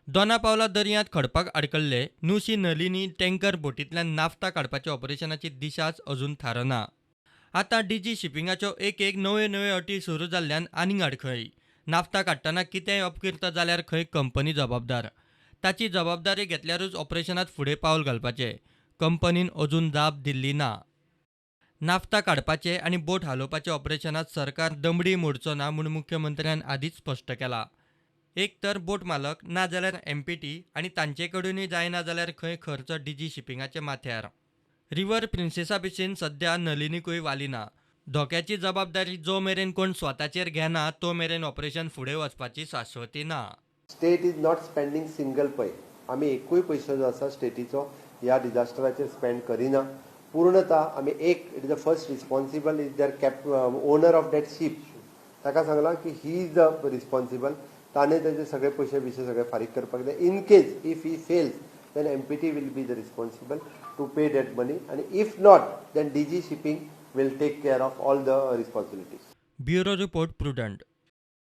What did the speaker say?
दोना पावला दर्यांत खडपाक आडकल्ले नुशी नलिनी टँकर बोटींतल्यान नाफ्ता काडपाच्या ऑपरेशनाची दिशाच अजून थारना. आतां डीजी शिपिंगाच्यो एक एक नव्यो नव्यो अटी सुरू जाल्ल्यान आनीक आडखळी. नाफ्ता काडटना कितेंय अपकीर्त जाल्यार खंय कंपनी जबाबदार. ताची जबाबदारी घेतल्यारूच ऑपरेशनात फुडें पावल घालपाचें. कंपनीन अजून जाप दिल्ली ना. नाफ्ता काडपाचें आनी बोट हालोवपाच्या ऑपरेशनात सरकार दमडी मोडचो ना म्हूण मुख्यमंत्र्यान आदींच स्पश्ट केलां. एक तर बोट मालक ना जाल्यार एमपीटी आनी तांचे कडूनय जायना जाल्यार खंय खर्च डीजी शिपिंगाच्या माथ्यार. रिव्हर प्रिन्सेसा भशेन सध्या नलिनीकूय वाली ना. धोक्याची जबाबदारी जो मेरेन कोण स्वताचेर घेना तो मेरेन ऑपरेशन फुडें वचपाची शाश्वती ना. State is not spending single Pai. आमी एकूय पयसो जो आसा स्टेटीचो ह्या डिझास्टराचेर स्पेंड करिना पूर्णतः. आमी एक, it is the first responsible is their cap owner of that ship. ताका सांगलां की he is the responsible. ताणें ताजे सगळे पयशे बिशे सगळे फारीक करपाक जाय. In case if he fails, then MPT will be the responsible to pay that money आनी if not, then DG Shipping will take care of all the responsibilities. Bureau report, Prudent.